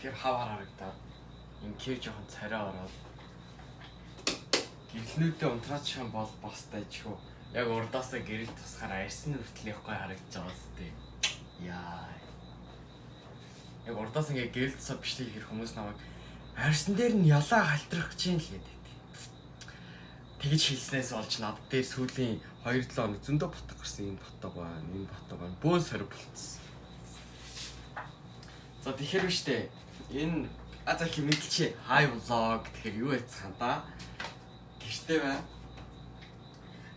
Үнэхээр хавар харагдаад инхээр жоохон царай ороод гэрлнүүдээ унтраачих юм бол бас дайчгүй. Яг урдаасаа гэрэл тусахаар арьсан хүртэл их гой харагдаж байгаа сте. Яа. Яг урдаас ингээ гэрэл тусаад бичлэг хийх хүмүүс намайг арьсан дээр нь ялаа халтрах гэж юм л гэдэг. Тэгж хэлснээс болж над дээр сүүлийн 2-7 хоног зөндөө батг гарсан. Энэ батг байна, энэ батг байна. Бөөн сорив болцсон. За тэгэхээр биш үү? Энэ аза химэглчээ хай vlog тэгэхээр юу яцхан та? Гэртээ байна.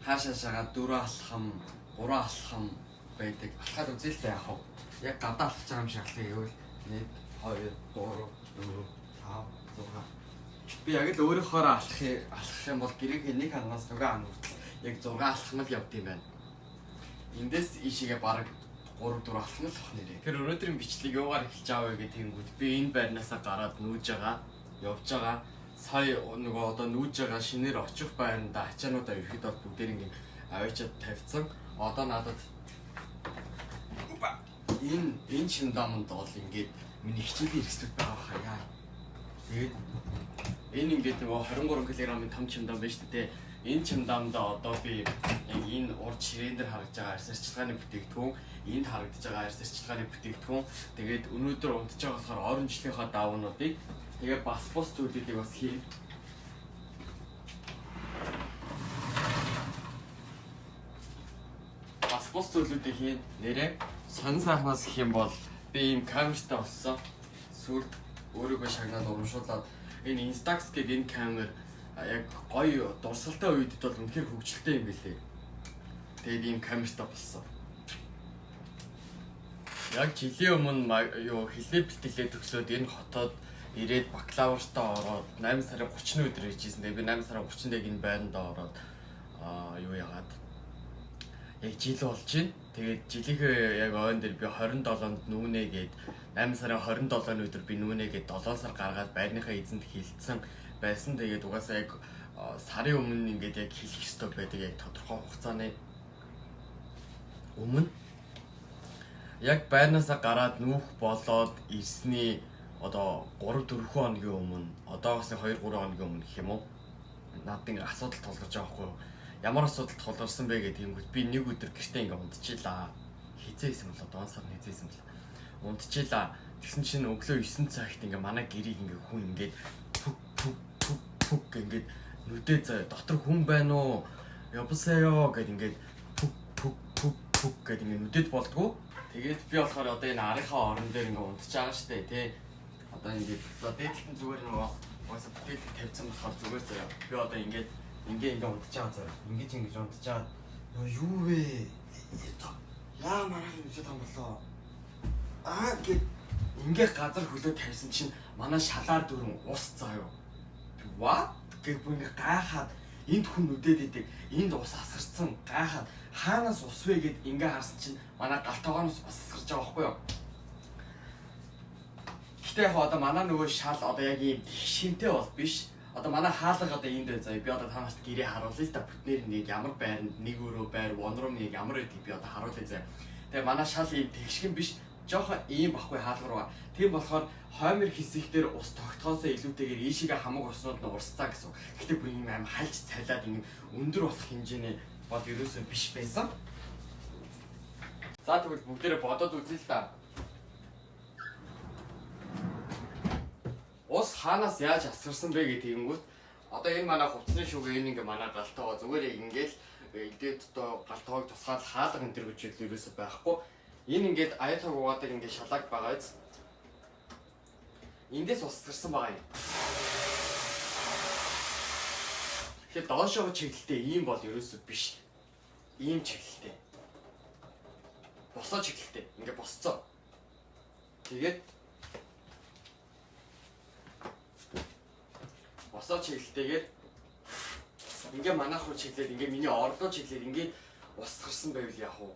Хаашаашаага 4 алхам, 3 алхам байдаг. Алхаад үзье л дээ яг хав. Яг гадаа алхаж байгаа юм шиг алхах гэвэл 1 2 3 4 5 6. Би яг л өөрөөхөөр алхах юм бол гэрээний нэг хангаас нөгөө ханга хүртэл яг 6 алхам л явд юм байна. Эндээс ийшээгээ бараг 3 4 алхам л авах нэрээ. Тэр өнөөдрийн бичлэг юугаар эхэлж байгаа вэ гэх тэгэнгүүт би энэ байрнаасаа гараад нүүж байгаа, явж байгаа. Сая нөгөө одоо нүүж байгаа шинээр очих байранда ачаануудаа ерхэд бол бүгдээр ингэ аваачаад тавьсан. Одоо надад энэ чимдамд бол ингээд миний хичээлийн хэрэгслүүд байгаа хаяа. Тэгээд энэ ингээд нөгөө 23 кг-ын том чимдам байна шүү дээ. Энэ чимдамдаа одоо би яг энэ урд ширээн дээр харагдж байгаа арьс арчилгааны бүтээгдэхүүн, энд харагдж байгаа арьс арчилгааны бүтээгдэхүүн, тэгээд өнөөдөр унтж байгаа болохоор орон жилийнхаа даавнуудыг тэгээд бас бус зүйлүүдийг бас хий. Бас бус зүйлүүдийг хийн. Нэрээ сонь сайхнаас гэх юм бол би ийм камертай болсон. Сүлд өөрийгөө шагнаад урамшуулад энэ Instax гэдэг энэ камер яг гоё дурсгалтай үед бол үнэхээр хөгжилтэй юм билээ. Тэгээд ийм камертай болсон. Яг жилийн өмнө юу хилээ бэлтгэлээ төгсөөд энэ хотод ирээд бакалавртаа ороод 8 сарын 30-ны өдөр иржсэн. Тэгээд би 8 сарын 30-нд яг энэ байранд ороод юу яагаад яг жил болж байна. Тэгээд жилийнхээ яг ойн дээр би 27-нд нүүнэ гээд 8 сарын 27-ны өдөр би нүүнэ гээд 7 сар гаргаад байрныхаа эзэнт хилцсэн байсан. Тэгээд угаасаа яг сарын өмнө ингээд яг хэлэх ёстой байдаг яг тодорхой хугацааны өмнө яг байрнаасаа гараад нүүх болоод ирсний одоо 3-4 хоногийн өмнө одоогоос 2-3 хоногийн өмнө гэх юм уу надад ингээд асуудал тулгарч байгаа байхгүй юу? Ямар асуудал тулгарсан бэ гэх юмгүйт би нэг өдөр гэртээ ингээд унтчихлаа. Хизээсэн бол одоо сар хизээсэн бол унтчихлаа. Тэгсэн чинь өглөө 9 цагт ингээд манай гэрийг ингээд хүн ингээд пүк пүк пүк пүк ингээд нүдээ заяа дотор хүн байна уу? Явсаё гэд ингээд пүк пүк пүк пүк гэд ингээд нүдэд болдгоо. Тэгээд би болохоор одоо энэ арынхаа орон дээр ингээд унтж байгаа штэ тий. Одоо ингээд за дээдлэн зүгээр нөгөө угаасаа бүтээлэг тавьсан болохоор зүгээр заяа. Би одоо ингээд ингээ унтж байгаа заяа. Ингэж ингэж унтж байгаа. Юу вэ? Яа манайх юм шиг болоо. Аа гэд ингээ газар хөлөө тавьсан чинь манай шалаар дөрөн ус заяа. What гэх бүр ингээ гайхаад энд хүн нүдээд идэг. Энд ус асгарцсан гайхаад хаанаас ус вэ гэд ингээ харсан чинь манай гал тогооноос ус асгарч байгаа байхгүй юу? Гэтэ яг одоо манай нөгөө шал одоо яг ийм шимтэй бол биш. Одоо манай хаалга одоо энд байна заяа. Би одоо та нарт гэрээ харуулъя л да. Бүтнээр нэг ямар байранд нэг өрөө байр, one room нэг ямар байдгийг би одоо харуулъя заяа. Тэгээ манай шал ийм тэгшгэн биш. Жохон ийм баггүй хаалга руугаа. Тийм болохоор хоймор хэсэг дээр ус тогтхоосоо илүүтэйгээр ийшээгээ хамаг уснууд нь урсцаа гэсэн. Гэтэ бүр ийм аим хальж цалиад ийм өндөр болох хэмжээний бол ерөөсөө биш байсан. За тэгвэл бүгдээрээ бодоод үзье л да. Ус хаанаас яаж асгарсан бэ гэх тэгэнгүүт одоо энэ манай хувцсны шүүгээ энэ ингээ манай галтойгоо зүгээр ингээл идээд одоо галтойг тусгаад хаалга энэ төр гэж ерөөсөө байхгүй. Энэ ингээд аяатаг угаадаг ингээ шалааг байгаа биз. Эндээс ус асгарсан байгаа юм. Тэгэхээр доошоо чиглэлтэй ийм бол ерөөсөө биш. Ийм чиглэлтэй. Босоо чиглэлтэй. Ингээ босцоо. Тэгээд босоо чиглэлтэйгээр ингээ манайх руу чиглээд ингээ миний орлоо чиглээд ингээд ус гарсан байвал яах вэ?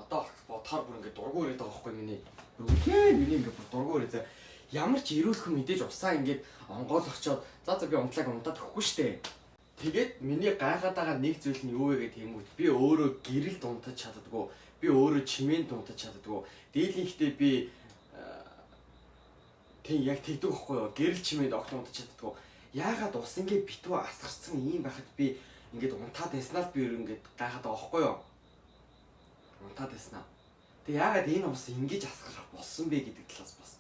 Одоо бодохоор бүр ингээ дургу өрөөд байгаа байхгүй миний. Үнэхээр миний ингээ бүр дургу өрөө заа. Ямар ч эрүүлэхэн мэдээж усаа ингээд онгойлгочоод за би унтлаг унтаад өгөхгүй штэ. Тэгээд миний гайхаад байгаа нэг зүйл нь юу вэ гэх тэгэнгүүт би өөрөө гэрэлд унтаж чаддаггүй. Би өөрөө чимээнд унтаж чаддаггүй. Дийлэнхдээ би тийм яг тэгдэг байхгүй юу? Гэрэл чимээнд огт унтаж чаддаггүй. Яагаад ус ингэ битүү асгарцсан ийм байхад би ингээд унтаад байснаа л би ингээд гайхаад байгаа байхгүй юу? Унтаад байснаа. Тэг яагаад энэ ус ингэж асгарах болсон бэ гэдэг талаас бас.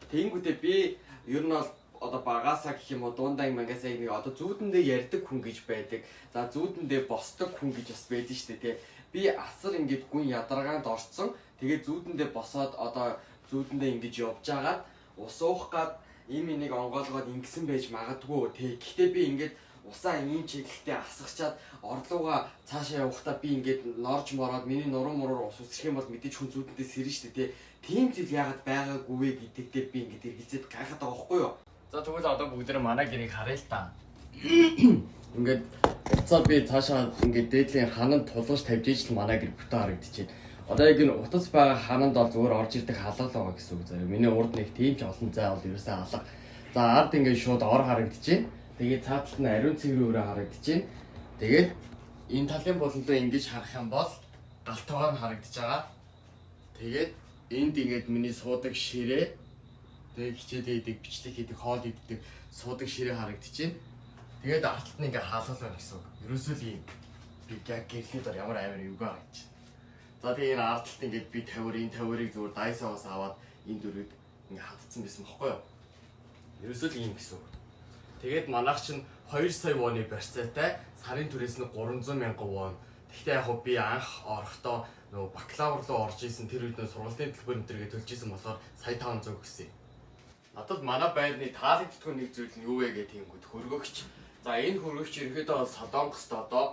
Тэнгүүтээ би ер нь бол одоо багаасаа гэх юм уу дундаа мангасаа нэг одоо зүүдэндээ ярьдаг хүн гэж байдаг. За зүүдэндээ босдог хүн гэж бас байдаг шүү дээ, тий. Би асар ингээд гүн ядаргаанд орцсон. Тэгээд зүүдэндээ босоод одоо зүүдэндээ ингэж явж агаад ус уух гад им энийг онгоолгоод ингэсэн байж магадгүй, тий. Гэхдээ би ингээд усаа ийм чиглэлтэй асгачаад орлууга цаашаа явахдаа би ингээд норж мороод миний нуруу муруур ус үсрэх юм бол мэдээж хүн зүүдэндээ сэрнэ шүү дээ, тий. Тийм зүйл яагаад байгаагүй вэ гэдэг дээр би ингээд эргэлзээд гайхаад байгаа байхгүй юу? За тэгвэл одоо бүгд нэ манай гэрийг харъя л та. Ингээд утсаа би цаашаа ингээд дээдлийн хананд тулгаж тавьж ижил манай гэр бүтэн харагдчихэв. Одоо яг энэ утас байгаа хананд бол зүгээр орж ирдэг халаал байгаа гэсэн үг заяа. Миний урд нэг тийм ч олон зай бол ерөөсөө алга. За ард ингээд шууд ор харагдчихэв. Тэгээд цаад талд нь ариун цэврийн өрөө харагдчихэв. Тэгээд энэ талын болондоо ингэж харах юм бол гал тогоо нь харагдаж байгаа. Тэгээд энд ингээд миний суудаг ширээ, тэгээд хичээлээ хийдэг, бичлэг хийдэг, хоол иддэг, суудаг ширээ харагдчихэв. Тэгээд ард талд нь ингээ хаалгал байна гэсэн үг. Ерөөсөө л ийм би яг гэрлээ дор ямар амар юугаа гэж. За тэгээ энэ ард талд ингээд би тавиур, энэ тавиурыг зүгээр Daiso-гоос аваад энэ дөрвийг ингээ хатцсан байсан бохгүй юу? Ерөөсөө л ийм гэсэн үг. Тэгээд манайх чинь 2 сая воны барьцаатай, сарын түрээс нь 300 мянган вон. Гэхдээ яг хөө би анх орохдоо нөгөө бакалавр руу орж исэн тэр үед нөө сургуулийн төлбөр энэ төргээ төлж исэн болохоор сая 500 гэсэн. Надад манай байрны таалагддаггүй нэг зүйл нь юу вэ гэх тиймгүүд хөргөгч. За энэ хөргөгч ерөнхийдөө бол Солонгост одоо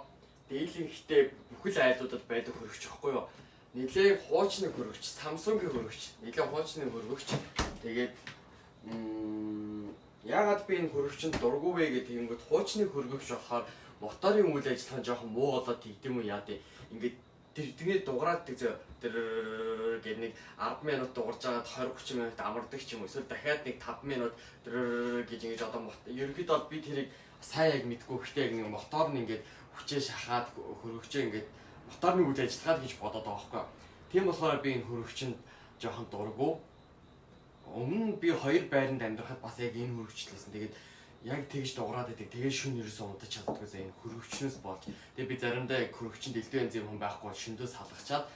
дийлэнхтэй бүхэл айлуудад байдаг хөргөгч байхгүй юу? Нилээн хуучны хөргөгч, Samsung-ийн хөргөгч, нилээн хуучны хөргөгч. Тэгээд яагаад би энэ хөргөгчөнд дургүй вэ гэх тиймгүүд хуучны хөргөгч болохоор моторын үйл ажиллагаа нь жоохон муу болоод тэгдэм үү яа дээ. Ингээд тэр тэрний дугаараад тэг зөө тэр гэх нэг 10 минут дугарч байгаад 20 30 минут амардаг ч юм уу, эсвэл дахиад нэг 5 минут гэж ингэж одоо ерөнхийдөө бол би тэрийг сайн яг мэдгүй, гэхдээ яг нэг мотор нь ингээд хүчээ шахаад хөргөгчөө ингээд моторны үйл ажиллагаа гэж бодоод байгаа байхгүй. Тийм болохоор би энэ хөргөгчөнд жоохон дургүй. Өмнө нь би хоёр байранд амьдрахад бас яг энэ хөргөгчлээсэн. Тэгээд яг тэгж дуграад байдаг. Тэгээд шүн ерөөсөө унтаж чаддаггүй заа энэ хөргөгчнөөс болж. Тэгээд би заримдаа яг хөргөгчөнд элдв янзын хүн байхгүй бол шөндөө салгачаад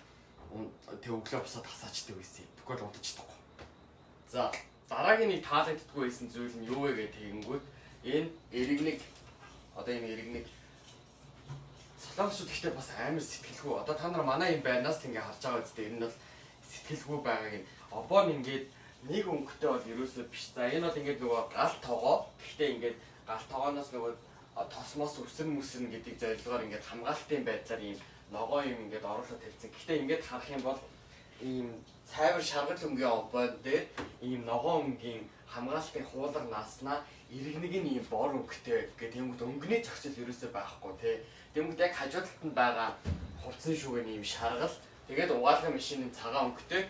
тэг өглөө босоод хасаачдаг байсан. Тэгэхгүй бол унтаж чадахгүй. За дараагийн нэг таалагддаггүй байсан зүйл нь юу вэ гэх тэгэнгүүт энэ эрэгник, одоо энэ эрэгник солонгосчууд ихтэй бас амар сэтгэлгүй. Одоо та нар манай энэ байрнаас л ингээ харж байгаа үстэй. Энэ бол сэтгэлгүй байгааг нь обоон ингээд нэг өнгөтэй бол ерөөсөө биш. За энэ бол ингээд нөгөө гал тогоо. Гэхдээ ингээд гал тогооноос нөгөө тосмоос өсөн мүсэн гэдэг зорилгоор ингээд хамгаалтын байдлаар ийм ногоо юм ингээд оруулаад тавьсан. Гэхдээ ингээд харах юм бол ийм цайвар шаргал өнгийн обоон дээр ийм ногоо өнгийн хамгаалтын хуулга нааснаа иргэнийг нь ийм бор өнгөтэй гэх тиймүүд өнгөний зохицол ерөөсөө байхгүй тий. Тиймүүд яг хажуу талд нь байгаа хувцсан шүүгэн ийм шаргал, тэгээд угаалгын машины цагаан өнгөтэй,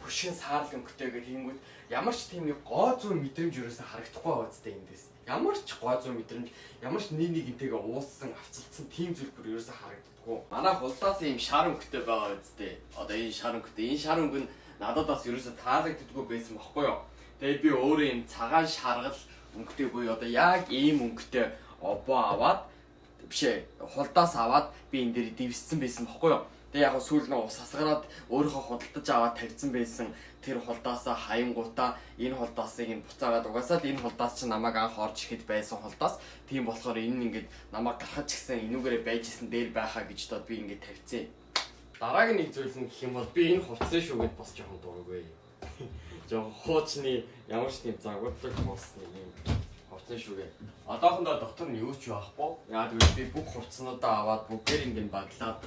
хөшгөн саарл өнгөтэй гэх тиймүүд ямар ч тийм нэг гоо зүй мэдрэмж ерөөсөө харагдахгүй байгаа үстэй эндээс. Ямар ч гоо зүй мэдрэмж, ямар ч нэг нэгнтэйгээ уулзсан, авцалдсан тийм зүйл бүр ерөөсөө харагддаггүй. Манай хулдаас ийм шар өнгөтэй байгаа үстэй. Одоо энэ шар өнгөтэй. Энэ шар өнгө нь надад бас ерөөсөө таалагддаггүй байсан бохгүй юу? Тэгээд би өөрөө ийм цагаан шаргал өнгөтэй буюу одоо яг ийм өнгөтэй обоо аваад биш ээ, хулдаас аваад би энэ дээр дэвссэн байсан бохгүй юу? Тэгээ яг сүүл нь ус асгараад өөрийнхөө худалдаж аваад тавьсан байсан тэр хулдаасаа хаянгуудаа энэ хулдаасыг нь буцаагаад, угаасаа л энэ хулдаас чинь намайг анх орж ирэхэд байсан хулдаас, тийм болохоор энэ нь ингээд намайг гаргаж гисэн энүүгээрээ байж исэн дээр байхаа гэж дод би ингээд тавьсан. Дараагийн нэг зүйл нь гэх юм бол би энэ хувцсан шүүгэд бас жоохон дургүй. Жоохон хуучны ямар ч тийм загварлаг босны юм хувцсан шүүгээ. Одоохондоо дотор нь юу ч байхгүй. Яа гэвэл би бүх хувцснуудаа аваад бүгдээр ингээд баглаад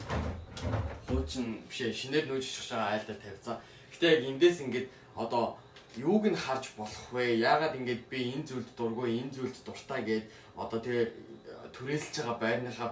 хуучин биш ээ, шинээр нүүж очих байгаа айлдаа тавьсан. Гэтэ яг эндээс ингээд одоо юуг нь харж болох вэ? Яагаад ингээд би энэ зүйлд дургүй, энэ зүйлд дуртай гээд одоо тэгээ түрээсэлж байгаа байрныхаа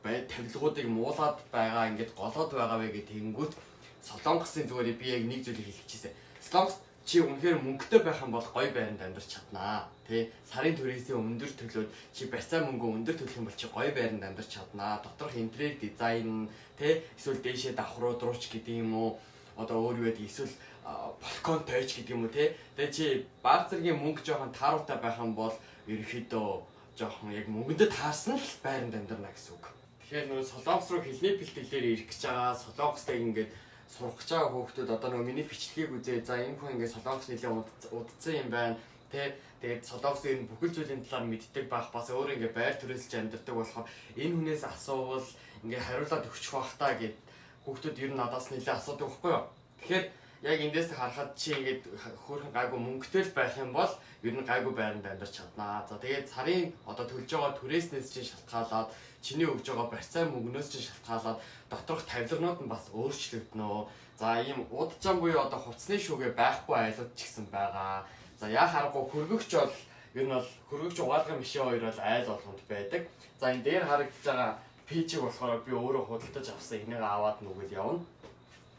бай тавилгуудыг муулаад байгаа, ингээд голоод байгаа вэ гэх тэгэнгүүт Солонгосын зүгээр би яг нэг зүйлийг хэлчихсэн. Солонгос Чи үнэхээр мөнгөтэй байх юм бол гоё байранд амьдарч чаднаа. Тэ, сарын түрээсээ өндөр төлөөд чи барьцаа мөнгөө өндөр төлөх юм бол чи гоё байранд амьдарч чаднаа. Доторх интерьер дизайн, тэ, эсвэл дээшээ давхрууд рууч гэдэг юм уу? Одоо өөр юу байдаг, эсвэл балкон тойч гэдэг юм уу, тэ. Тэгээ чи баг зэргийн мөнгө жоохон тааруутай байх юм бол ерөнхийдөө жоохон яг мөнгөндөө таарсан л байранд амьдарна гэсэн үг. Тэгэхээр нөгөө Солонгос руу хэлний бэлтгэлээр ирэх гэж байгаа, Солонгостой ингээд сурах гэж байгаа хүүхдүүд одоо нөгөө миний бичлэгийг үзээ. За, энэ хүн ингээд Солонгос нэлээд удцсан юм байна. Тэ, тэгээд Солонгос ер нь бүхэл зүйлийн талаар мэддэг байх, бас өөрөө ингээд байр түрээсэлж амьдардаг болохоор энэ хүнээс асуувал ингээд хариулаад өгчих бах та гэд хүүхдүүд ер нь надаас нэлээд асуудаг байхгүй юу. Тэгэхээр яг эндээс харахад чи ингээд хөөрхөн гайгүй мөнгөтэй л байх юм бол ер нь гайгүй байранд амьдарч чаднаа. За, тэгээд сарын одоо төлж байгаа түрээснээс чинь шалтгаалаад, чиний өгж байгаа барьцаа мөнгнөөс чинь шалтгаалаад доторх тавилганууд нь бас өөрчлөгдөнө. За, ийм удажан буюу одоо хувцсны шүүгээ байхгүй айлууд ч гэсэн байгаа. За, яа харахгүй хөргөгч бол ер нь бол хөргөгч, угаалгын машин хоёр бол айл болгонд байдаг. За, энэ дээр харагдаж байгаа пэйжийг болохоор би өөрөө худалдаж авсан. Энийг аваад нүгэл явна.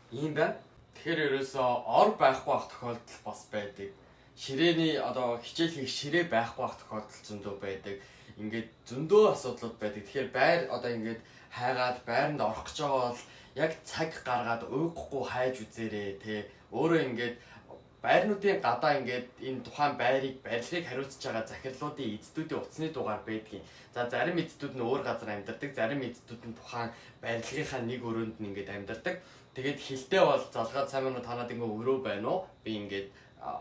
Ийм байна. Тэгэхээр ерөөсөө ор байхгүй ах тохиолдол бас байдаг. Ширээний одоо хичээл хийх ширээ байхгүй ах тохиолдол зөндөө байдаг. Ингээд зөндөө асуудлууд байдаг. Тэгэхээр байр одоо ингээд хайгаад байранд орох гэж байгаа бол яг цаг гаргаад уйгахгүй хайж үзээрэй, тэ. Өөрөө ингээд байрнуудын гадаа ингээд энэ тухайн байрыг, барилгыг хариуцж байгаа захирлуудын, эздүүдийн утасны дугаар байдгийн. За, зарим эздүүд нь өөр газар амьдардаг, зарим эздүүд нь тухайн барилгынхаа нэг өрөөнд нь ингээд амьдардаг. Тэгээд хилтэй бол залгаад "Сайн байна уу, танад ингээ өрөө байна уу? Би ингээд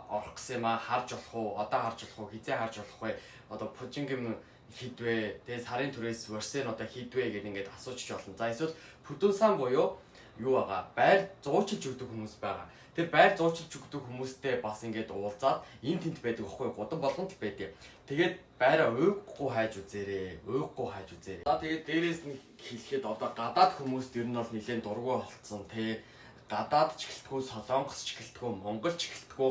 орох гэсэн юм аа, харж болох уу? Одоо харж болох уу? Хизээ харж болох вэ? Одоо пужингим хэд вэ? Тэгээд сарын түрээс ворсен одоо хэд вэ?" гэдээ ингээд асууж болно. За, эсвэл 부동산 буюу юу байгаа? Байр зуучилж өгдөг хүмүүс байгаа. Тэр байр зуучилж өгдөг хүмүүстэй бас ингээд уулзаад, энэ тэнд байдаг байхгүй, гудам болгонд л байдаг. Тэгээд байраа уйггүй хайж үзээрэй. Уйггүй хайж үзээрэй. За, тэгээд дээрээс нь хэлэхэд одоо гадаад хүмүүст ер нь бол нэлээд дургүй болцсон, тий. Гадаад ч гэлтгүү, Солонгос ч гэлтгүү, Монгол ч гэлтгүү,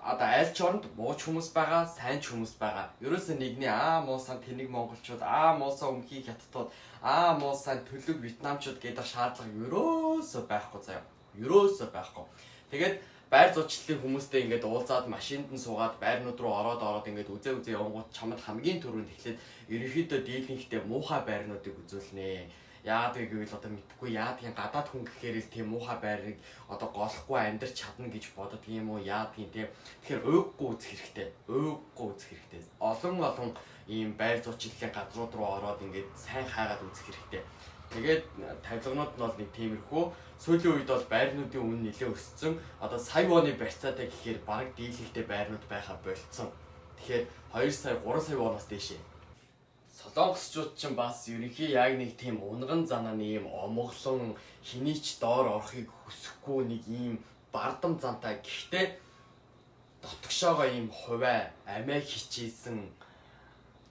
одоо аль ч оронд мууч хүмүүс байгаа, сайн ч хүмүүс байгаа. Ерөөсөө нэгний аа муусан тэнэг монголчууд, аа муусан өмхий хятадууд, аа муусан төлөг вьетнамчууд гэдэг шаардлага ерөөсөө байхгүй заяа. Ерөөсөө байхгүй. Тэгээд байр зуучлалын хүмүүстэй ингээд уулзаад, машинд нь суугаад байрнууд руу ороод ороод ингээд үзээ үзээ явангууд чамд хамгийн түрүүнд эхлээд ерөнхийдөө дийлэнхтэй муухай байрнуудыг үзүүлнэ. Яагаад гэвэл одоо мэдхгүй яадгийн гадаад хүн гэхээр л тийм муухай байрыг одоо голохгүй амьдрч чадна гэж боддог юм уу, яадгийн тийм. Тэгэхээр уйггүй үзэх хэрэгтэй. Уйггүй үзэх хэрэгтэй. Олон олон ийм байр зуучлалын газрууд руу ороод ингээд сайн хайгаад үзэх хэрэгтэй. Тэгээд тавилганууд нь бол нэг тиймэрхүү. Сүүлийн үед бол байрнуудын үн нэлээд өссөн. Одоо сая воны барьцаатай гэхээр бараг дийлэнхтэй байрнууд байха болцсон. Тэгэхээр 2 сая, 3 сая воноос дээшээ. Солонгосчууд ч бас ерөнхий яг нэг тийм унган занааны ийм омглон, хэний ч доор орохыг хүсэхгүй нэг ийм бардам зантай, гэхдээ дотгошоогоо ийм хувиа амиа хичээсэн,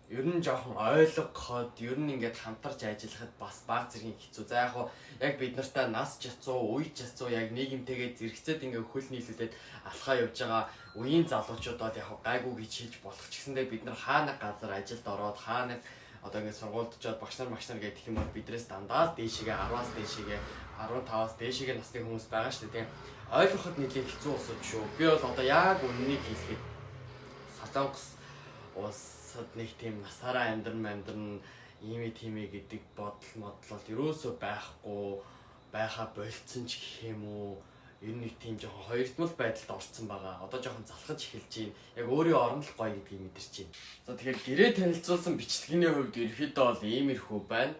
ер нь жоохон ойлгоход, ер нь ингээд хамтарч ажиллахад бас баг зэргийн хэцүү. За, яг хуу яг бид нартай нас ч яцуу, үе ч яцуу, яг нийгэмтэйгээ зэрэгцээд ингээд хөл нийлүүлээд алхаа явж байгаа үеийн залуучууд бол яг гайгүй гэж хэлж болох ч гэсэндээ бид нар хаа нэг газар ажилд ороод, хаа нэг одоо ингээд сургуульд очиод багш нар багш нар гэдэг юм бол бидрээс дандаа л дээшээгээ 10-аас дээшээгээ, 15-аас дээшээгээ насны хүмүүс байгаа шүү дээ. Тийм, ойлгоход нэлээд хэцүү усуд шүү. Би бол одоо яг үнэнийг хэлэхэд Солонгос улсад нэг тийм насаараа амьдран амьдран ийм тийм ээ гэдэг бодол модлол бол ерөөсөө байхгүй байха болцсон ч гэх юм уу. Ер нь нэг тийм жоохон хоёрдмол байдалд орцсон байгаа. Одоо жоохон залхаж эхэлж байна. Яг өөрийн орон л гоё гэдгийг мэдэрч байна. За, тэгэхээр гэрээ танилцуулсан бичлэгийн хувьд ерөөхдөө бол иймэрхүү байна.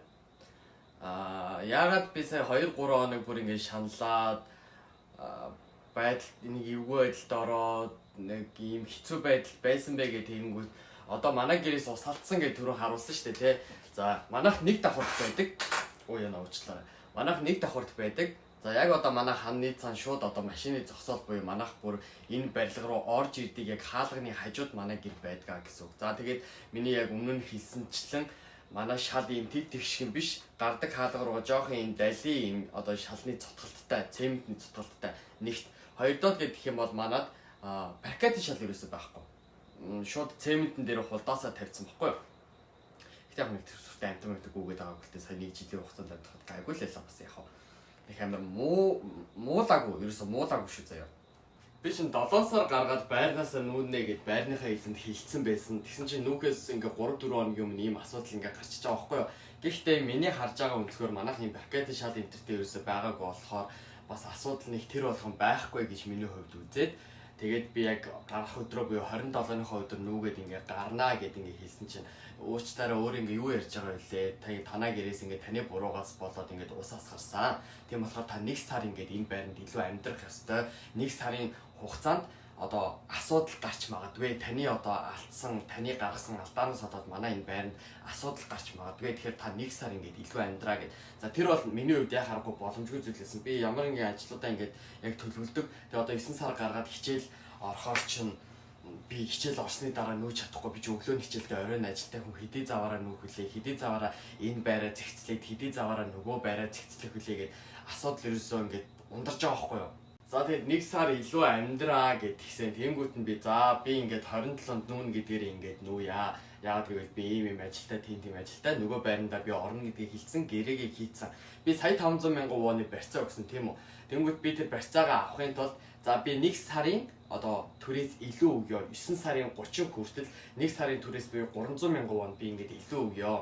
Яагаад би сая 2 3 хоног бүр ингэж шаналаад байдал нэг эвгүй байдалд ороод, нэг ийм хэцүү байдал байсан бэ гэх тэгэнгүүт одоо манай гэрээс ус алдсан гэж түрүү харуулсан шүү дээ, тий. За, манайх нэг давхарт байдаг. Өө яна, уучлаарай. Манайх нэг давхарт байдаг. За, яг одоо манай ханны цан шууд одоо машины зогсоол буюу манайх бүр энэ барилга руу орж ирдэг яг хаалганы хажууд манай гэр байдгаа гэсэн үг. За, тэгээд миний яг өмнө нь хэлсэнчлэн манай шал ийм тэг тэгшгэн биш, гардаг хаалга руу жоохон ийм дали, ийм одоо шалны цутгалттай, цементний цутгалттай нэгт, хоёрдоод гэх юм бол манад паркетын шал ерөөсөй байхгүй. Шууд цементэн дээр хулдаасаа тавьсан баггүй юу? Гэтэ яг нэг төсөвтэй амтан амтан гүгээд байгаа гэлтэй сая нэг жилийн хугацаанд амтахад гайгүй л байлаа бас яг. Их амар муу муулаагүй, ерөөсө муулаагүй шүү заяа. Би чинь 7 сар гаргаад байрнаасаа нүүнэ гэд байрныхаа эзэнд хэлсэн байсан. Тэгсэн чинь нүүхээс ингээ 3 4 хоногийн өмнө ийм асуудал ингээ гарчиж байгаа байхгүй юу. Гэхдээ миний харж байгаа өнцгөр манайх ийм барикадын шал энтертэй ерөөсөө байгаагүй болохоор бас асуудал нэг тэр болгон байхгүй гэж миний хувьд үзээд, тэгээд би яг гарах өдрөө буюу 27-ныхоо өдөр нүүгээд ингээ гарнаа гэд ингээ хэлсэн чинь уучлаарай, өөр ингээ юу ярьж байгаа вэ? Та танаа гэрээс ингээ таны буруугаас болоод ингээ ус асгарсан. Тийм болохоор та нэг сар ингээд энэ байранд илүү амьдрах ёстой. Нэг сарын хугацаанд одоо асуудал гарч магадгүй. Таны одоо алдсан, таны гаргасан алдаанаас болоод манай энэ байранд асуудал гарч магадгүй. Тэгэхээр та нэг сар ингээд илүү амьдраа гэд. За, тэр бол миний хувьд яа харахгүй боломжгүй зүйл байсан. Би ямар нэгэн ажлуудаа ингээд яг төлөвлөдөг. Тэгээ одоо 9 сар гаргаад хичээл орохоор чинь би хичээл орсны дараа нүүж чадахгүй. Би ч өглөө нь хичээлдээ, оройн ажилтай хүн, хэдий заваараа нүүх вүлээ, хэдий заваараа энэ байраа зэгцлээд, хэдий заваараа нөгөө байраа зэгцлэх вүлээ гэд асуудал ерөөсөө ингээд ундарч байгаа байхгүй юу. За, тэгээд нэг сар илүү амьдраа гэд тэгсэн. Тэнгүүт нь би за би ингээд 27-нд нүүн гэдгээр ингээд нүүя. Яагаад гэвэл би ийм ийм ажилтай, тийм тийм ажилтай, нөгөө байрандаа би орно гэдгийг хэлсэн, гэрээгээ хийцэн. Би сая 500 мянган воны барьцаа өгсөн, тийм үү. Тэнгүүт би тэр барьцаагаа авахын тулд за би нэг сарын одоо түрээс илүү өгөө. 9 сарын 30 хүртэл нэг сарын түрээс буюу 300 мянган вон би ингээд илүү өгөө.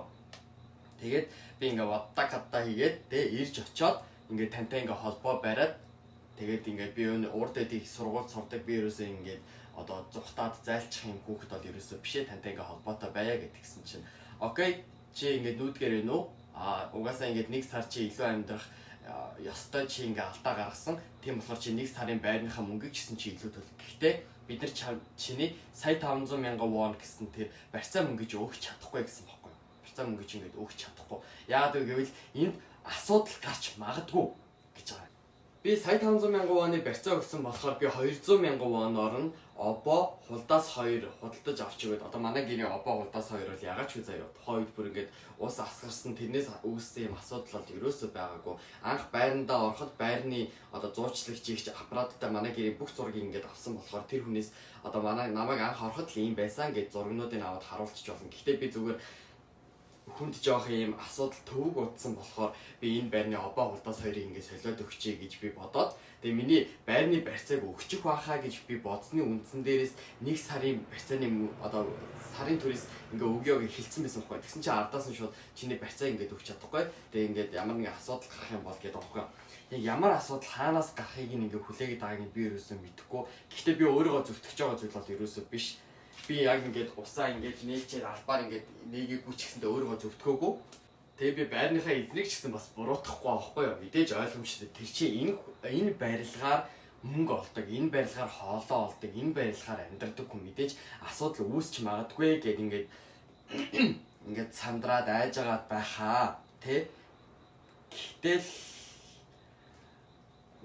Тэгээд би ингээд ватта катта хийгээд тэ ирж очоод ингээд тантай ингээд холбоо бариад, тэгээд ингээд би энэ урд эдийг сургууль сурдаг, би ерөөсөө ингээд одоо зүхтаад зайлчих юм хүүхэд бол ерөөсөө бишээ, тантай ингээд холбоотой байя гэдгсэн чинь okay, чи ингээд нүүдгээр вэ үү? А угаасаа ингээд нэг сар чи илүү амьдрах ёстой, чи ингээд алдаа гаргасан. Тийм болохоор чи нэг сарын байрныхаа мөнгийг ч гэсэн чи илүү төл. Гэхдээ бид нар чиний сая 500 мянган вон гэсэн тэр барьцаа мөнгөж өгч чадахгүй гэсэн бохгүй. Барьцаа мөнгөж ингээд өгч чадахгүй. Яагаад вэ гэвэл энд асуудал гарч магадгүй гэж байгаа. Би сая 500 мянган воны барьцаа өгсөн болохоор би 200 мянган воноор нь обоо хулдаас 2 худалдаж авч өгөөд, одоо манай гэрийн обоо хулдаас 2 бол ягаад ч үгүй заяа. Тухайн үед бүр ингээд ус асгарсан, тэрнээс үүссэн юм асуудал бол ерөөсөө байгаагүй. Анх байрандаа ороход байрны одоо зуучлагчийг аппараттай манай гэрийн бүх зургийг ингээд авсан болохоор тэр хүнээс одоо манай намайг анх ороход л ийм байсан гэж зургнуудыг аваад харуулчих болно. Гэхдээ би зүгээр хүнд жоох юм асуудал төвөг удсан болохоор би энэ байрны обоо хулдаас хоёрыг ингээд солиод өгчээ гэж би бодоод, тэгээ миний байрны барьцааг өгчих байхаа гэж би бодсны үндсэн дээрээс нэг сарын барьцааны одоо сарын түрээс ингээ өгөө гэж хэлсэн байсан байхгүй. Тэгсэн чинь ардаас нь шууд чиний барьцааг ингээд өгч чадахгүй. Тэгээ ингээд ямар нэгэн асуудал гарах юм бол гэдэг байхгүй. Яг ямар асуудал хаанаас гарахыг ингээ хүлээгээд байгааг нь би ерөөсөө мэдэхгүй. Гэхдээ би өөрийгөө зөвтгөж байгаа зүйл бол ерөөсөө биш. Би яг ингээд усаа ингээд нээлчээд албаар ингээд нээгээгүй ч гэсэндээ өөрийгөө зөвтгөөгүй. Тэгээ би байрныхаа эзнийг ч гэсэн бас буруутгахгүй байхгүй юу. Мэдээж ойлгомжтой. Тэр чинь энэ барилгаар мөнгө олдог, энэ барилгаар хоолоо олдог, энэ барилгаар амьдардаг хүн, мэдээж асуудал үүсч магадгүй гэд ингээд ингээд сандраад айжгаад байхаа тэ. Гэтэл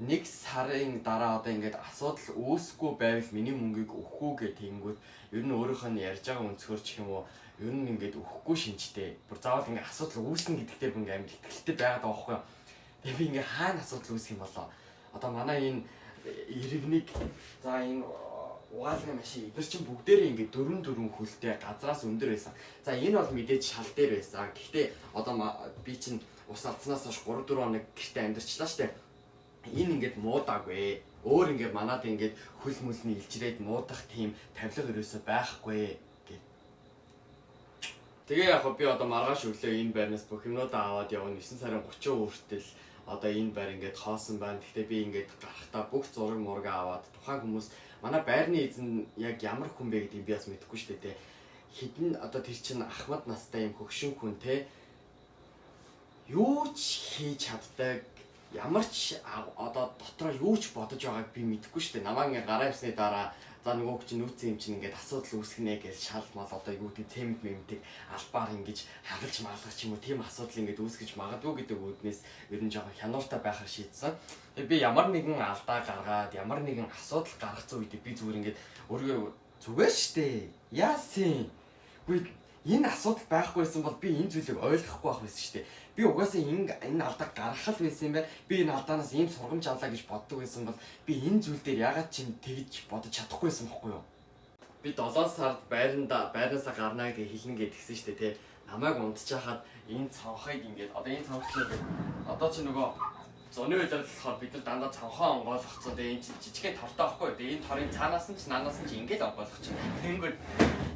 нэг сарын дараа одоо ингээд асуудал үүсэхгүй байвал миний мөнгийг өгөхгүй гэх тэгэнгүүт ер нь өөрийнх нь ярьж байгаа өнцгөр ч юм уу, ер нь ингээд өгөхгүй шинжтэй. Бүр заавал ингээд асуудал үүснэ гэдэгтээ би ингээд амар итгэлтэй байгаад байгаа байхгүй юу. Тэгээ би ингээд хаана асуудал үүсэх юм болоо. Одоо манай энэ иргэнийг, за энэ угаалгын машин эдгээр чинь бүгдээрээ ингээд дөрвөн дөрвөн хөлтэй газраас өндөр байсан. За, энэ бол мэдээж шал дээр байсан. Гэхдээ одоо би чинь ус алдсанаас хойш 3 4 хоног гэртээ амьдарчлаа штэ. Энэ ингээд муудаагүй. Өөр ингээд манад ингээд хөл мүлний илжрээд муудах тийм тавилга ерөөсөө байхгүй гэд. Тэгээ яг би одоо маргааш өглөө энэ байрнаас бүх юмнуудаа аваад явна. 9 сарын 30 хүртэл одоо энэ байр ингээд хоосон байна. Гэхдээ би ингээд гарахдаа бүх зураг мургаа аваад, тухайн хүмүүс, манай байрны эзэн яг ямар хүн бэ гэдгийг би бас мэдэхгүй шүү дээ, тэ. Хідэн одоо тэр чинь ахмад настай юм хөгшин хүн, те. Юу ч хийж чаддаг, ямар ч одоо дотроо юу ч бодож байгааг би мэдэхгүй шүү дээ. Намаа ингээ гараа явсны дараа за нөгөө чинь нүүцэн юм чинь ингээд асуудал үүсгэнэ гэж шал мал одоо юу гэдэг цемент мемтийг албаар ингэж хагалж маалгах ч юм уу, тийм асуудал ингээд үүсгэж магадгүй гэдэг үүднээс ер нь жоохон хянууртай байхаар шийдсэн. Тэгээ би ямар нэгэн алдаа гаргаад, ямар нэгэн асуудал гаргацсан үед би зүгээр ингээд өөрийгөө зүгээр штэ. Яасан? Үгүй, энэ асуудал байхгүйсэн бол би энэ зүйлийг ойлгохгүй байх байсан шүү дээ. Би угаасаа энэ алдааг гаргах л байсан юм байна. Би энэ алдаанаас ийм сургамж авлаа гэж боддог байсан бол би энэ зүйл дээр ягаад ч юм тэгж бодож чадахгүй байсан бохгүй юу? Би 7 сард байранда байраасаа гарна гэж хэлнэ гэж тэгсэн шүү дээ, тэ. Намайг унтчихад энэ цонхыг ингээд одоо энэ цонх чинь ингээд одоо чи нөгөө Зуны удирдал болохоор бид нар дандаа цонхоо онгойлгоцсон. Тэгээ энэ чинь жижигхэн тортой байхгүй. Тэгээ энэ торын цаанаас нь ч наанаас нь ч ингэж онгойлгох чинь. Тэнгүүд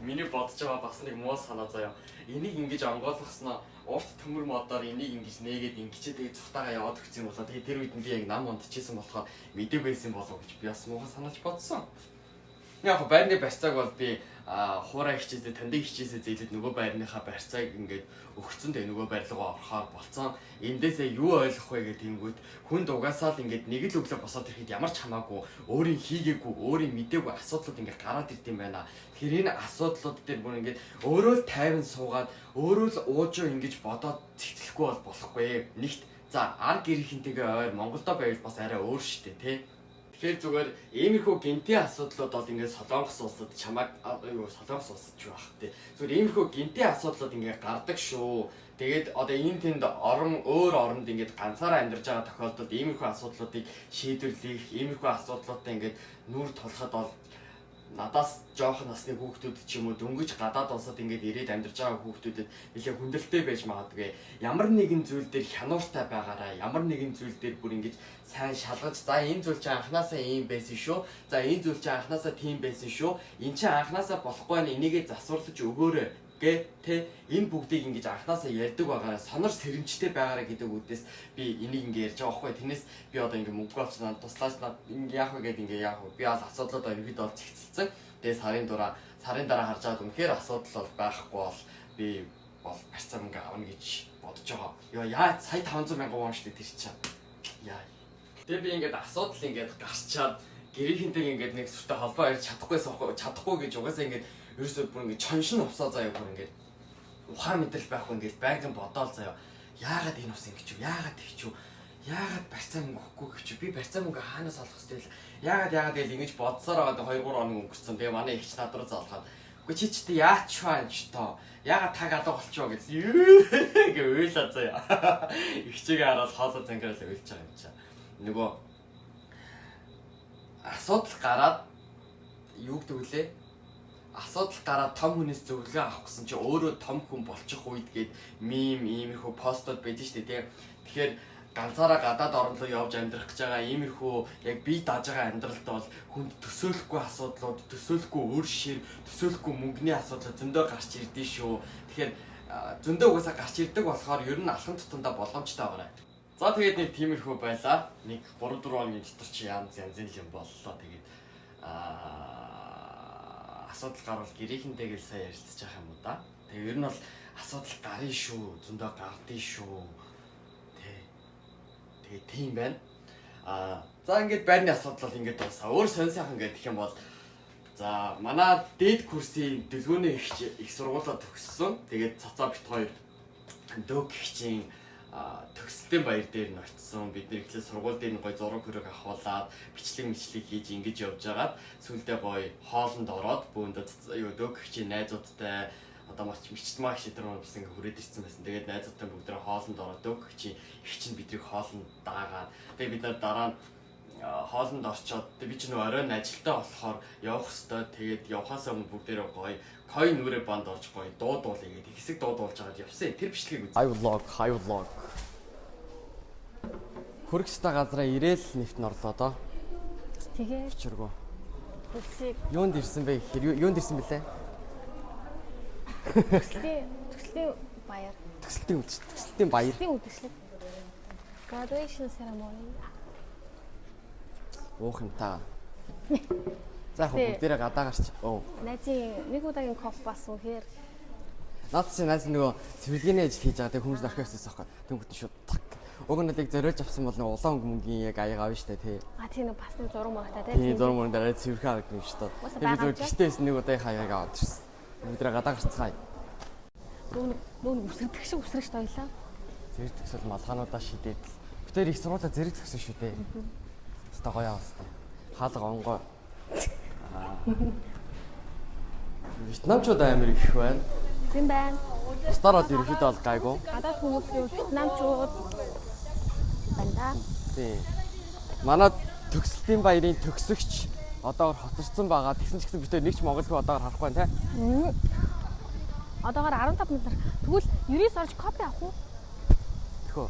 миний бодож байгаа бас нэг муу санаа заяа. Энийг ингэж онгойлгосноо урт төмөр модоор энийг ингэж нээгээд ингэчээ тэгээ цухтаага яваад өгсөн юм болоо. Тэгээ тэр үед нь би яг нам унтчихсан болохоор мэдээгүй байсан болов гэж би бас муухай санааж бодсон. Яг байрны барьцааг бол би хуурай хичээсээ тандыг хичээсээ зээлээд нөгөө байрныхаа барьцааг ингээд өгцөн, тэгээ нөгөө байр руугаа орохоор болцсон. Эндээсээ юу ойлгох вэ гэдэг юмгүйт хүнд угаасаа л ингээд нэг л өглөө босоод ирэхэд ямар ч хамаагүй өөрийн хийгээгүй, өөрийн мдээгүй асуудлууд ингээд гараад ирд юм байна. Тэгэхээр энэ асуудлууд дээр бүр ингээд өөрөө л тайван суугаад, өөрөө л уужуу ингэж бодоод цэгцлэхгүй бол болохгүй. Нэгт за ар гэрхинтэйгээ ойр Монголдо байвал бас арай өөр штэ, тий. Тэгэхээр зүгээр иймэрхүү гинтийн асуудлууд бол ингээд Солонгос улсад чамайг юу Солонгос улсад ч байх тий. Зүгээр иймэрхүү гинтийн асуудлууд ингээд гардаг шүү. Тэгээд одоо энэ тэнд орон өөр оронд ингээд ганцаараа амьдарч байгаа тохиолдолд иймэрхүү асуудлуудыг шийдвэрлэх, иймэрхүү асуудлуудтай ингээд нүүр тулахад бол надаас жоохон насны хүүхдүүд ч юм уу, дөнгөж гадаад улсад ингээд ирээд амьдарч байгаа хүүхдүүдэд нэлээ хүндрэлтэй байж магадгүй. Ямар нэгэн зүйл дээр хянууртай байгаараа, ямар нэгэн зүйл дээр бүр ингэж сайн шалгаж, за энэ зүйл чинь анханасаа ийм байсан шүү. За энэ зүйл чинь анханасаа тийм байсан шүү. Энэ чинь анханасаа болохгүй нь энийгээ засварлаж өгөөрэй гэ тэ, энэ бүгдийг ингэж анханасаа ярьдаг байгаараа, сонор сэрэмжтэй байгаараа гэдэг үднэс би энийг ингэ ярьж байгаа байхгүй. Тэрнээс би одоо ингэ мөнгө олч надад туслаач, над ингэ яах вэ гэд ингэ яах вэ, би бол асуудлуудаа ерөөдөө бол цэгцэлсэн. Тэгээ сарын дараа харж байгаад үнэхээр асуудал бол байхгүй бол би бол барьцаа мөнгө авна гэж бодож байгаа. Йоо, яа, сая 500 мянган вон шүү дээ тэр чинь. Яа. Тэгээ би ингээд асуудал ингээд гарчаад гэрийнхэнтэйг ингээд нэг сүртэй холбоо ярьж чадахгүй чадахгүй гэж угаасаа ингээд ерөөсөө бүр ингээд чоншин увсаа заяа, бүр ингээд ухаан мэдрэл байхгүй ингээд байнгын бодоол заяа. Яагаад энэ ус ингэж юу? Яагаад тэгч юу? Яагаад барьцаа мөнгө өгөхгүй гэж юу? Би барьцаа мөнгө хаанаас олох ёстой вэ? Яагаад яагаад гэж ингэж бодсоор байгаа 2 3 хоног өнгөрцөн. Тэгээ манай эгч над руу залгаад, "Үгүй, чи ч тэ яач вэ ч тоо? Яагаад таг алга болчихоо" гэсэн. Гэ уйлаа заяа. Эгчээгээ хараад хоолой зангараал уйлж байгаа юм чаа. Нөгөө асуудал гараад юу гэдэг вүлээ? Асуудал гараад том хүнээс зөвлөгөө авах гэсэн чи өөрөө том хүн болчих үед гээд meme иймэрхүү постууд байж штэ, тий. Тэгэхээр ганцаараа гадаад орн руу явж амьдрах гэж байгаа иймэрхүү яг бие дааж байгаа амьдралд бол хүнд төсөөлөхгүй асуудлууд, төсөөлөхгүй өөр шир, төсөөлөхгүй мөнгөний асуудал зөндөө гарч ирдээ шүү. Тэгэхээр зөндөө угаасаа гарч ирдэг болохоор ер нь алхам тутамдаа болгоомжтой байгаарай. За, тэгээд нэг тиймэрхүү байлаа. Нэг 3 4 хоногийн дотор чи янз янзын юм боллоо. Тэгээд асуудал гарвал гэрийнхэнтэйгээ л сайн ярилцаж явах юм уу да. Тэгээ ер нь бол асуудал гарын шүү, зөндөө гардыг шүү. Тэ. Тэгээ тийм байна. За, ингээд байрны асуудал бол ингээд дуусаа. Өөр сонь сайхан гэдэг юм бол за манай дээд курсын дэлгүүний эгч их сургуулаа төгссөн. Тэгээд цацаа бит хоёр дөг эгчийн төгсөлтийн баяр дээр нь очисон. Бид нэр эхлээд сургууль дээр нь гой зураг хөрөг авахуулаад бичлэг мичлэг хийж ингэж явж хагаад сүүлдээ гой хоолнд ороод бөөндөө юу дөг эгчийн найзуудтай одоо мач мичтмаа гэх тэр бас ингээ хүрээд ирсэн байсан. Тэгээд найзуудтай бүгдээ хоолнд ороод дөг эгчийн эгч нь бидрийг хоолнд даагаад, тэгээд бид нар дараа нь хоолнд орчоод, би ч нөө оройн ажилтаа болохоор явах хэвээр. Тэгээд явхаасаа өмнө бүгдээрээ гоё кой нүрэ банд орж гоё дуу дуулъя гэдэг хэсэг дуу дуулж агаад явсан. Тэр бичлэгийг үз. Hi vlog, hi vlog. Хүрэх ёстой газараа ирээл нэвт нь орлоо доо. Тэгээ Учиргүй. хөлсийг Юунд ирсэн бэ гэхээр юунд ирсэн бэлээ? төслийн баяр. Төсөлтийн баяр. Төслийн үдшилэг. Graduation ceremony. Уух юм та. За, яг бүгдээрээ гадаа гарч. Оо. Найзын нэг удаагийн кофе бас үнэхээр Наад чи найз нөгөө цэвэрлэгээний ажил хийж байгаа. Тэг хүмүүс орхиос байсан байхгүй. Тэнгүүт нь шууд так. Уг нь л яг зориулж авсан бол нэг улаан өнгө мөнгийн яг аяга авна штэ, тий. А, тийм, нэг бас нэг зураг мөрөгтэй тий. Тийм, зураг мөрөн дараа цэвэрхэн харагдана шүү дээ. Угаасаа Тэр би байгаа зүгээр юм чи. гэртээ байсан нэг удаагийн хаяг аваад ирсэн. Бүгдээрээ гадаа гарцгаая. Нүүн үсэрдэг шиг үсрэж тойлоо. Зэрэг төгсөл малгаануудаа шидээд л. Битээр их сургуулаа зэрэг төгсөн шүү дээ. Хаста гоё авсан. Хаалга онгой. Вьетнамчууд амар их байна. Тийм байна. Бусдаар бол ерөнхийдөө бол гайгүй. Гадаад хүмүүс гэвэл вьетнамчууд байна да. Тийм. Манай төгсөлтийн баярын төгсөгч одоогор хоцорсон байгаа. Тэгсэн ч гэсэн бид нэг ч монгол хүн одоогор харахгүй байна, тий. Одоогор 15 минутаар. Тэгвэл 99 орж кофе авах уу? Тэхөө.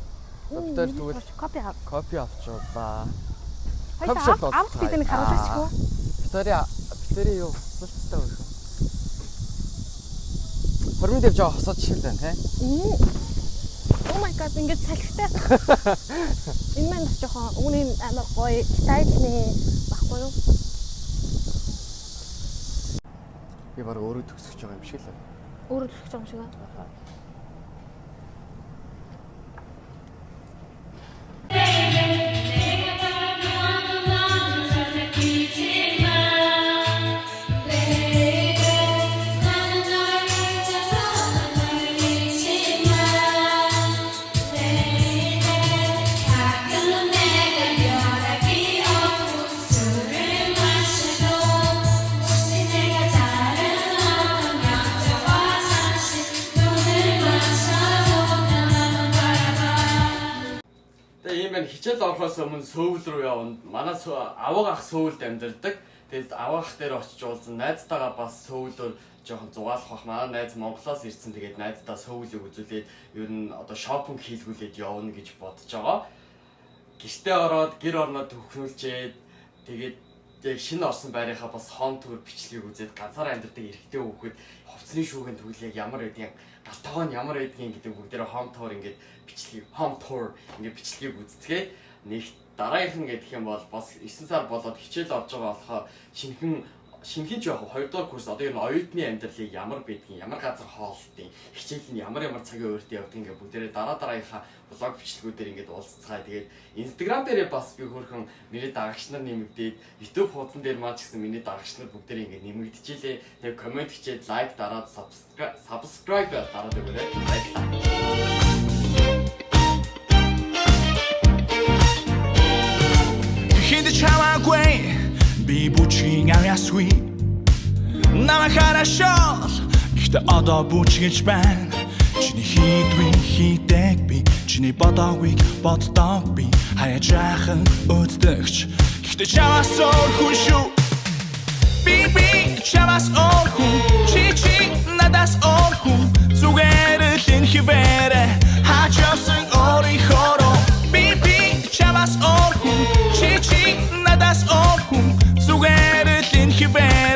За, бид хоёр тэгвэл кофе ав. Кофе авчуулаа. Хоёул Кофе shop авт бид нэг харуулчих уу? Бид хоёрын юу хосолцтой байх вэ? Хормын дээр жоо хосоод шиг л байна тий. Oh my god, ингэж салхитай. Энэ маань бас жоохон үүний амар гоё китайчны баггүй юу? Би баг өөрөө төгсөж байгаа юм шиг л байна. Өөрөө төсөж байгаа юм шиг аа. Аха. Тэгээ ийм байна, хичээл орохоос өмнө Сөүл рүү явна. Манай авга ах Сөүлд амьдардаг. Тэгээд авга ах дээр очиж уулзсан. Найзтайгаа бас Сөүлөөр жоохон зугаалах бах. Манай найз Монголоос ирсэн. Тэгээд найздаа Сөүлийг үзүүлээд ер нь одоо шопинг хийлгүүлээд явна гэж бодож байгаа. Гэртээ ороод гэр орноо төхнүүлчээд тэгээд яг шинэ орсон байрынхаа бас home tour бичлэгийг үзээд ганцаараа амьдардаг эрэгтэй хүүхэд хувцсны шүүгэн түл яг ямар байдгийг, гал тогоо нь ямар байдгийг гэдэг бүгдээрээ home tour ингээд бичлэгийг home tour ингээд бичлэгийг үзцгээе. Нэг дараагийнх нь гэдэг юм бол бас 9 сар болоод хичээл орж байгаа болохоор шинэхэн шинэхэн ч яг 2 дугаар курс одоо ер нь оюутны амьдралыг ямар байдгийг, ямар газар хоолтын, хичээл нь ямар ямар цагийн өөртөө явдаг ингээд бүгдээрээ дараа дараагийнхаа vlog бичлэгүүдээр ингээд уулзцгаая. Тэгээд Instagram дээрээ бас би хөөрхөн миний дагагч нар нэмэгдээд, YouTube хуудсан дээр маань ч гэсэн миний дагагч нар бүгдээрээ ингээд нэмэгдчихлээ. Тэгээд comment хийчээд, like дараад, subscribe дараад өгөөрэй. Баярлалаа. Хинд чамаагүй би бүчгийн авьяасгүй намайг харашаал. Гэхдээ одоо бүчгэлж байна. Чиний хийдвийн хийдэг би, чиний бодоогийг боддог би, хаяа жаахан өддөгч. Гэхдээ чамаас өөр хүн шүү. Би чамаас өөр хүн, чи чи надаас өөр хүн. Зүгээр л энэ хിവэрэ хаач явсан өөрийнхөөрөө. Би чамаас өөр хүн, чи чи надаас өөр хүн. Зүгээр л энэ хിവэрэ.